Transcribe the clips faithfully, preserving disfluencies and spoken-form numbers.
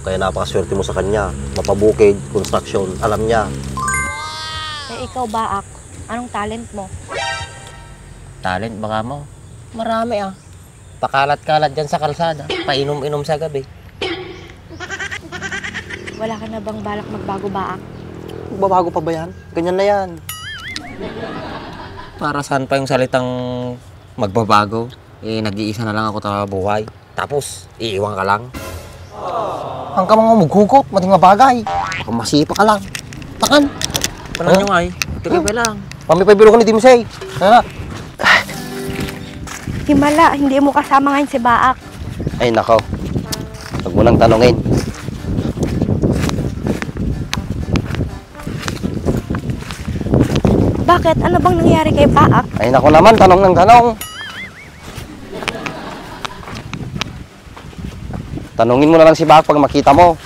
Kaya napakaswerte mo sa kanya. Mapabukid, construction, alam niya. Eh, ikaw, Baak, anong talent mo? Talent, baka mo? Marami, ah. Pakalat-kalat dyan sa kalsada. Painom-inom sa gabi. Wala ka na bang balak magbago, Baak? Magbabago pa ba yan? Ganyan na yan. Para saan pa yung salitang magbabago? Eh, nag-iisa na lang ako sa buhay. Tapos, iiwan ka lang? Ang ka mga umughugot, mating mabagay. Baka masipa ka lang. Takan. Paano nyo nga eh? Tigil ka lang. Pamipay biro ka ni Dimsay. Tara. Himala, hindi mo kasama ngayon si Baak. Ay, nako. Huwag mo nang tanungin. Bakit? Ano bang nangyari kay Baak? Ay, nako naman, tanong ng tanong. Tanungin mo na lang si Baak pag makita mo.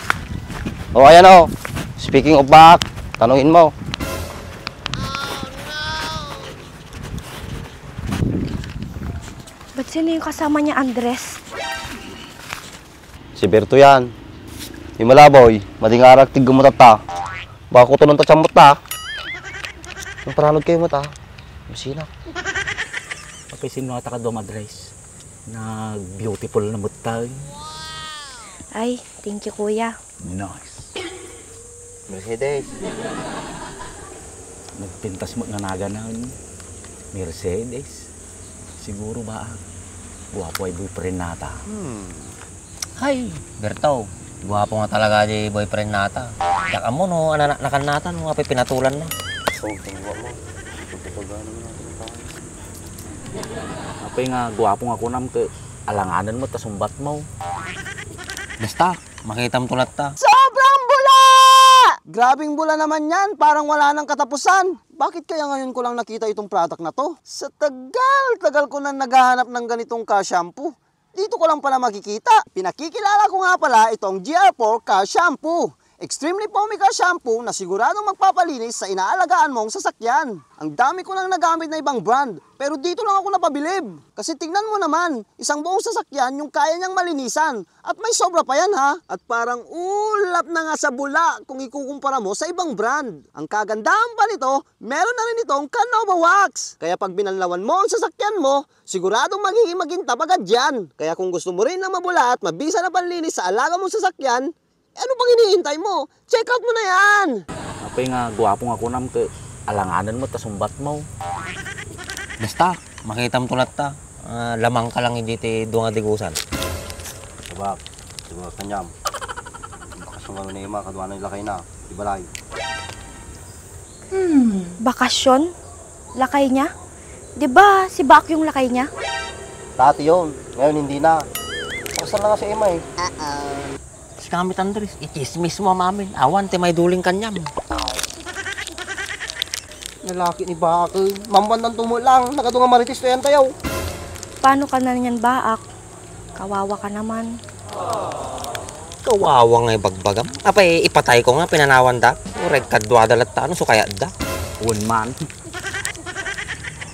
O, ayan o. Speaking of Baak, tanungin mo. Ba't sino yung kasama niya, Andres? Si Berto yan. Di malaboy, madingarak tiggo mo tatta. Baka kutunon ta tiyamot ta. Ang paranod kayo mo ta. Masina. Papisin mo ata ka duwa, Madres. Nag-beautiful na mo tayo. Ay, thank you, kuya. Nice. Mercedes. Nagpintas mo nga naganan. Mercedes. Siguro ba, ah, guwapo ay boyfriend nata? Hmm. Ay, Berto, guwapo nga talaga di boyfriend nata. Diyak amo no, anak na kan nata, no, apay pinatulan na. Oo, kung guwapo. Pagkatagalan naman natin ang tao. Apay nga, guwapo nga kunam, ke, alanganan mo, ta sumbat mo. Basta, makita mo tulat ta. Sobrang bula! Grabing bula naman yan, parang wala nang katapusan. Bakit kaya ngayon ko lang nakita itong product na to? Sa tagal-tagal ko nang naghahanap ng ganitong ka-shampoo. Dito ko lang pala makikita. Pinakikilala ko nga pala itong G R four Ka Shampoo. Extremely foamy ka shampoo na siguradong magpapalinis sa inaalagaan mong sasakyan. Ang dami ko nang nagamit na ibang brand, pero dito lang ako napabilib. Kasi tingnan mo naman, isang buong sasakyan yung kaya niyang malinisan. At may sobra pa yan ha. At parang ulap na nga sa bula kung ikukumpara mo sa ibang brand. Ang kagandahan pa nito, meron na rin itong Canova Wax. Kaya pag binanlawan mo ang sasakyan mo, siguradong magiging magintab agad yan. Kaya kung gusto mo rin ng mabula at mabisa na panlinis sa alaga mong sasakyan, eh, ano pang hinihintay mo? Check out mo na yan! Apay nga, guwapo nga kunam, ke, alanganan mo, ta sumbat mo. Basta, makita mo tulat ta. Ah, lamang ka lang hindi ti duwa nga digusan. Sabak, sabak kanyam. Bakas ng ano ni Ima, kadwa na yung lakay na. Di balay. Hmm, bakasyon? Lakay niya? Di ba si Baak yung lakay niya? Dati yun. Ngayon hindi na. Pakasal na nga si Emma eh. Tapos kami, Andres, ichismis mo, amamin. Awan, ti may duling kanyam. Lalaki ni Baak eh. Mamban ng tumo lang. Nakadunga marites to yan tayo. Paano ka na niyan, Baak? Kawawa ka naman. Kawawa nga ibagbagam. Apay, ipatay ko nga, pinanawan da. Uray, kadwa da latta, ano, sukayat da. One man.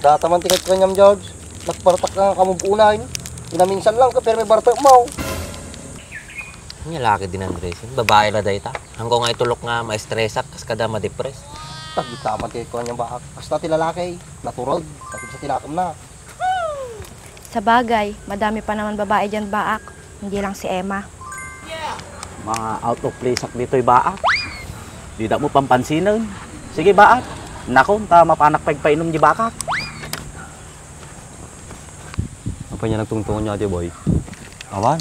Data man tiket ko kanyam, George. Nagpartak nga kamubunan. Inaminsan lang ka, pero may bartak mo. Nya laki din, Andres. Babae la dayta. Hangko nga itulok nga maestresak, kas kada madepres. Tagita man tiket ko kanyam, Baak. Basta ti lalaki, natural. Tapos sa tinakom na. Sabagay, madami pa naman babae diyan, Baak. Hindi lang si Emma. Mga out of place ak ditoy, Baak. Dida mo pampansinen. Sige, Baak. Nako, ta mapanak pagpainom di Baak. Apa niya nagtungtungan niya, Ate Boy? Awan.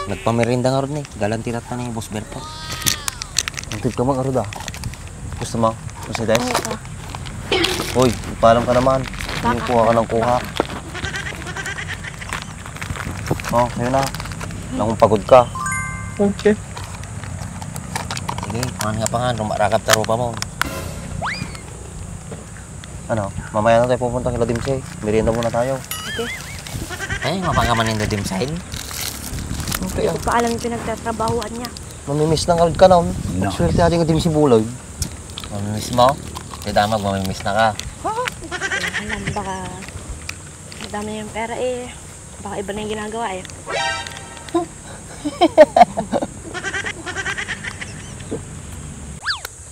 Nagpamerienda ngarud ni. Galanti latta ni Boss Berto. Antid ka man ngarud, ah. Gusto mo? Mercedes? Oo, pa. Hoy, ipaalam ka naman. Bakit? Yung kuha ka ng kuha. Oh, yun na. Nang pagod ka. Okay. Sige, pangan nga pangan. Rumarakap ta rupa mo. Ano, mamaya na tayo pupunta kila Dimsey. Merienda muna tayo. Sige. Ay, mapakaman yung Dimsey? Okay, ah. Hindi ko pa alam yung pinagtatrabahuan niya. Mamimiss lang agad ka na, oh. No. Magswerte ating Dimsey Buloy. Mamimiss mo? Kaya damag, mamimiss na ka. Alam, baka madami yung pera eh. Baka iba na yung ginagawa eh.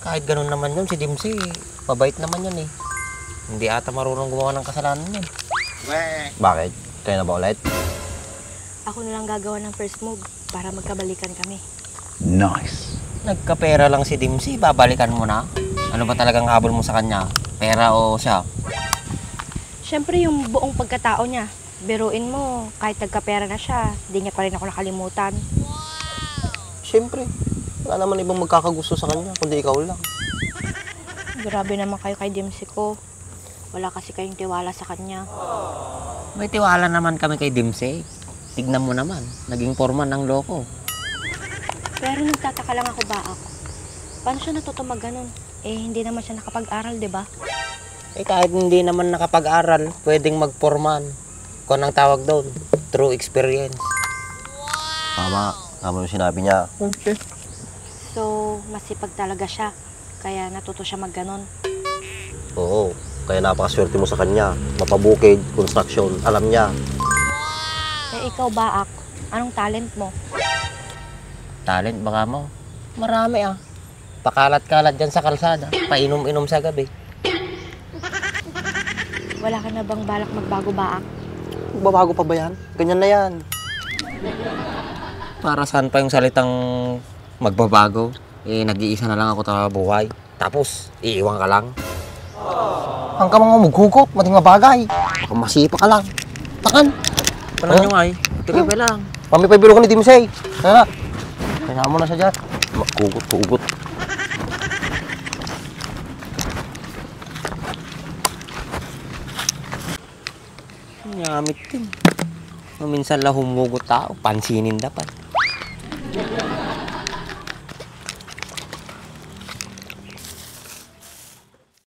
Kahit ganun naman yun, si Dimsy, mabait naman yun eh. Hindi ata marunong gumawa ng kasalanan yun. Bakit? Kayo na ba ulit? Ako na lang gagawa ng first move para magkabalikan kami. Nice. Nagkapera lang si Dimsy, babalikan mo na? Ano ba talagang habol mo sa kanya? Pera o siya? Siyempre yung buong pagkatao niya. Biruin mo, kahit nagkapera na siya, di niya pa rin ako nakalimutan. Siyempre, wala naman ibang magkakagusto sa kanya kundi ikaw lang. Grabe naman kayo kay Dimsy ko. Wala kasi kayong tiwala sa kanya. May tiwala naman kami kay Dimsy. Tignan mo naman, naging foreman ang loko. Pero nagtataka lang ako, Baak. Paano siya natuto magganon? Eh, hindi naman siya nakapag-aral, di ba? Eh kahit hindi naman nakapag-aral, pwedeng mag-foreman. Kung ang tawag doon, through experience. Tama. Tama yung sinabi niya. So, masipag talaga siya. Kaya natuto siya magganon. Oo. Kaya napakaswerte mo sa kanya. Mapabukid, construction, alam niya. Eh, ikaw, Baak, anong talent mo? Talent baka mo? Marami ah. Pakalat-kalat dyan sa kalsada. Painom-inom sa gabi. Wala ka na bang balak magbago, Baak? Magbabago pa ba yan? Ganyan na yan. Para saan pa yung salitang magbabago? Eh, nag-iisa na lang ako sa buhay. Tapos, iiwan ka lang? Ang ka mga umughugot, mating mabagay. Baka masipa ka lang. Takan! Paano nyo nga eh? Tigil pa lang. Pamipay biro ko ni Dimsey. Tara. Kaya mo na siya dyan. Maghugot-hugot. Ngamit din. Maminsan lang humugot tao, pansinin dapat.